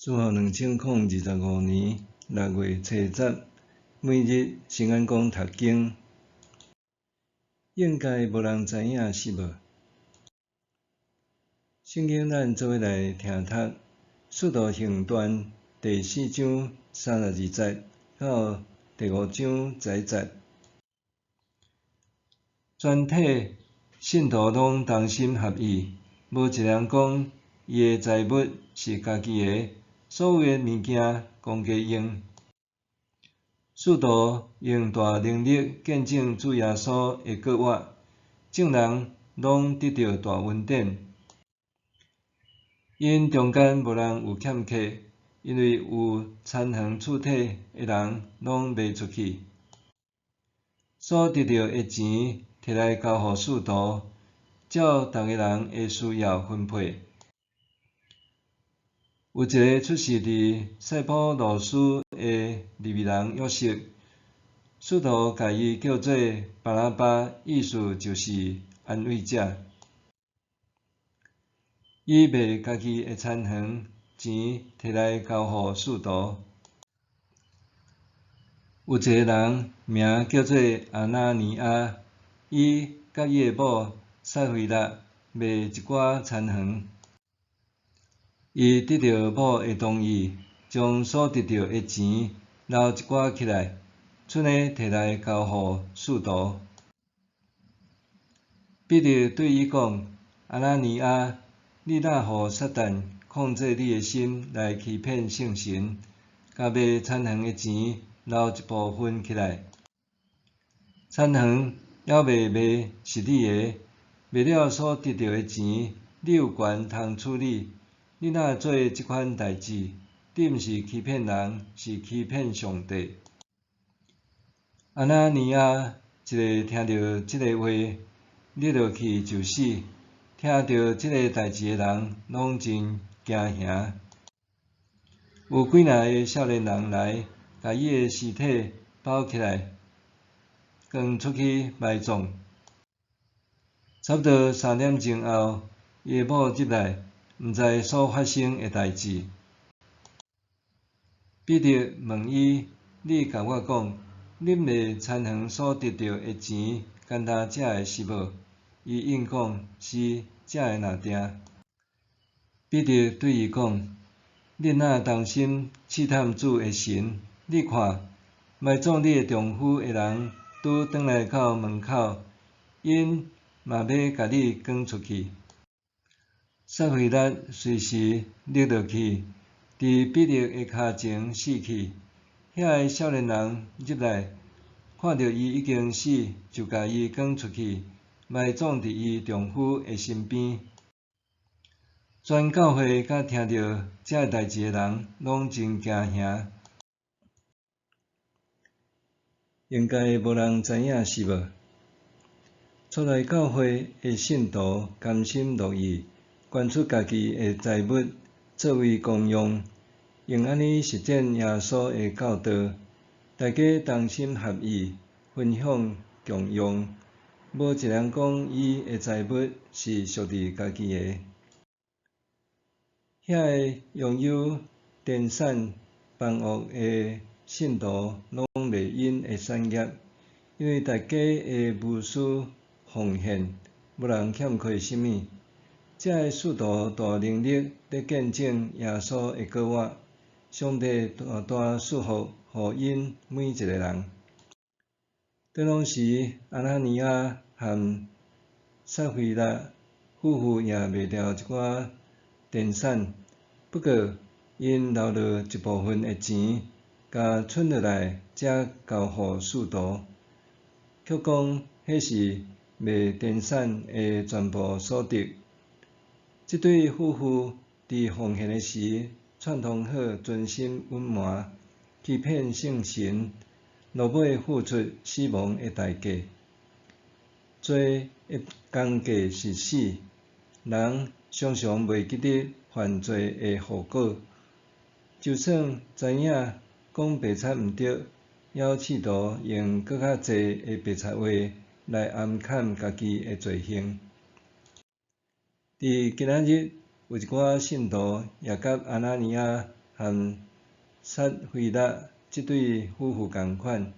主後2025年6月初十，每日聖安講讀經，應該無人知影是無？聖經咱做伙來聽讀《使徒行傳》第四章32節到第五章11節。全體信徒攏同心合意，無一人講伊的財物是家己的，所有的物件公家用。使徒用大能力見證主耶穌的復活，眾人攏得著大恩典。𪜶中間無人有欠缺，因為有田園厝體的人攏賣出去，所得著的錢提來交予使徒，照逐个人的需要分配。有一个出世佇塞浦路斯的利未人約瑟，使徒共伊叫做巴拿巴，意思就是安慰者。伊賣家己的田園，錢提來交予使徒。有一个人名叫做亞拿尼亞，伊佮伊的某撒非喇賣一寡田園。伊得著某的同意，將所得著的錢留一寡起來，賰呢提來交予使徒。彼得對伊講：亞拿尼亞，你哪予撒旦控制你的心來欺騙聖神，共賣田園的錢留一部分起來？田園猶未賣是你的，賣了所得著的錢，你有權通處理。你哪做這款代誌？你毋是欺騙人，是欺騙上帝。亞拿尼亞一下聽著這个話，跌落去就死。聽著這个代誌的人攏真驚嚇。有幾若个少年人來，共伊的屍體包起來，扛出去埋葬。差不多3點鐘後，伊的某入來，毋知所發生的代誌。彼得問伊：你共我講，恁賣田園所得著的錢，敢若這个是無？伊應講：是，這个若定。彼得對伊講：恁哪動心試探主的神？你看，埋葬你的丈夫的人拄轉來到門口，𪜶嘛欲共你扛出去。撒非喇隨時跌落去，佇彼得的跤前死去。遐个少年人入來，看著伊已經死，就共伊扛出去，埋葬佇伊丈夫的身邊。全教會佮聽著這个代誌的人，攏真驚嚇。應該無人知影是無？初來教會的信徒甘心樂意捐出家己的財物作為公用，用按呢實踐耶穌的教導，大家同心合意分享共用，無一人講伊的財物是屬佇家己的。遐个擁有田產房屋的信徒攏賣𪜶的產業，因為大家的無私奉獻，無人欠缺啥物。這个使徒大能力咧見證耶穌的復活，上帝大大賜福予𪜶每一个人。當時，亞拿尼亞和撒非喇夫婦也賣掉一寡田產，不過𪜶留落一部分的錢，共存落來，才交予使徒。卻講彼是賣田產的全部所得。這對夫婦佇奉獻的時，串通好存心隱瞞，欺騙聖神，落尾付出死亡的代價。罪的工價是死，人常常袂記得犯罪的後果。就算知影講白賊毋對，猶試圖用閣較濟的白賊話來掩蓋家己的罪行。佇今仔日，有一寡信徒也佮亞拿尼亞和和撒非喇這對夫婦仝款，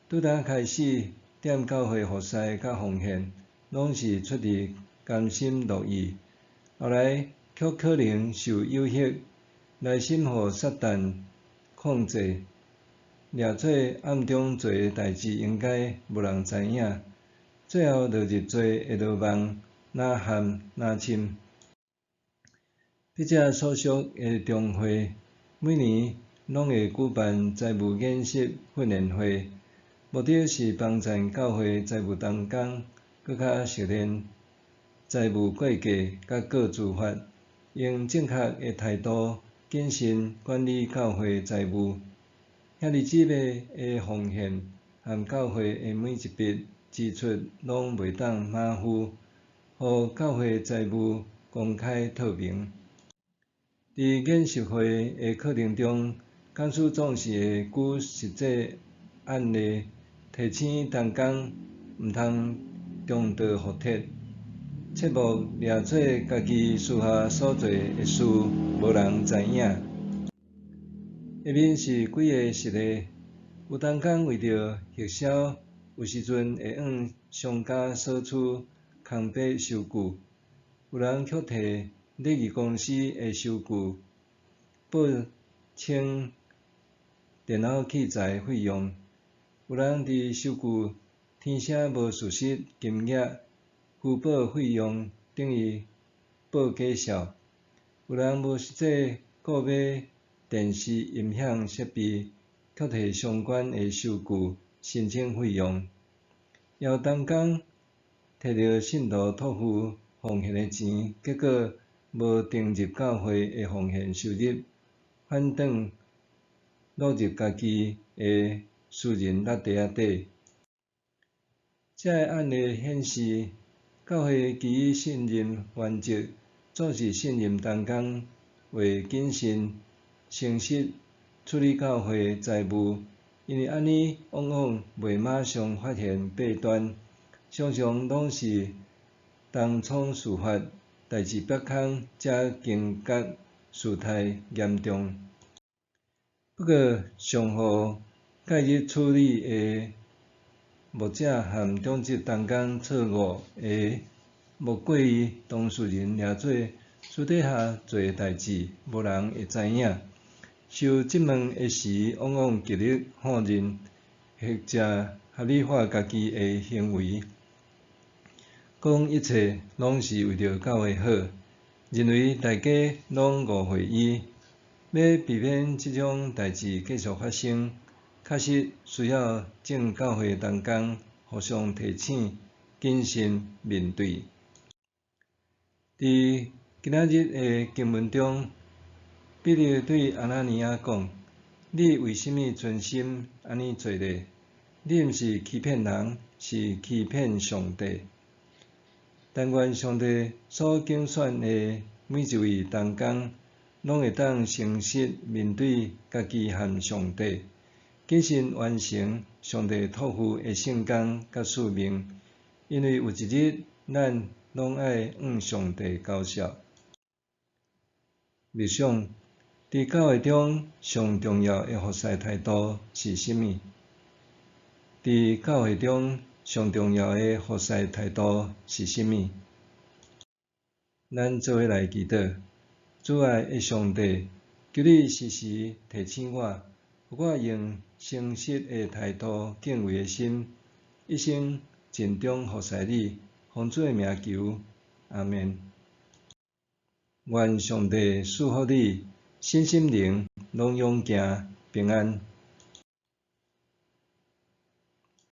拄仔開始踮教會服侍佮奉獻，攏是出自甘心樂意。後來卻可能受誘惑，內心予撒旦控制，掠做暗中做的代誌應該無人知影，最後落入罪的羅網，若陷若深。筆者所屬的中會，每年攏會舉辦財務研習訓練會，目的是幫贊教會財務同工閣較熟練財務會計佮告資法，用正確的態度謹慎管理教會財務。兄弟姊妹的奉獻和教會的每一筆支出攏袂當馬虎，予教會財務公開透明。佇研習會的課程中，講師總是會舉實際案例，提醒同工毋通重蹈覆轍，切莫掠做家己私下所做的事無人知影。下面是幾個實例，有同工為著行銷，有時陣會向商家索取空白收據，有人卻提禮儀公司的收據報稱電腦器材費用，有人佇收據填寫無事實金額，虛報費用等於報假數，有人無實際購買電視音響設備，卻提相關的收據申請費用，也有同工提著信徒託付奉獻的錢，結果無登入教會的奉獻收入，反轉落入家己的私人衲袋仔底。這个案例顯示，教會基於信任原則，總是信任同工會謹慎、誠實處理教會財務，因為按呢往往袂馬上發現弊端，常常攏是東窗事發，代誌曝空，才驚覺事態嚴重。不過，上予介入處理的牧者和長執同工錯誤的，莫過於當事人掠做私底下做的代誌，無人會知影。受質問的時，往往極力否認，或者合理化家己的行為，講一切攏是為著教會好，認為大家攏誤會伊。欲避免這種代誌繼續發生，確實需要眾教會同工互相提醒、謹慎面對。佇今仔日的經文中，彼得對亞拿尼亞講：你為啥物存心按呢做呢？你毋是欺騙人，是欺騙上帝。但願上帝所揀選的每一位同工，攏會當誠實面對家己和上帝，謹慎完成上帝託付的聖工佮使命，因為有一日，咱攏愛向上帝交賬。默想，佇教會中上重要的服侍態度是啥物？佇教會中上重要的服侍態度是啥物？咱做伙來祈禱，慈愛的上帝，求你時時提醒我，予我用誠實的態度、敬畏的心，一生盡忠服侍你，奉主的名求，阿們。願上帝賜福你，身心靈攏勇健平安。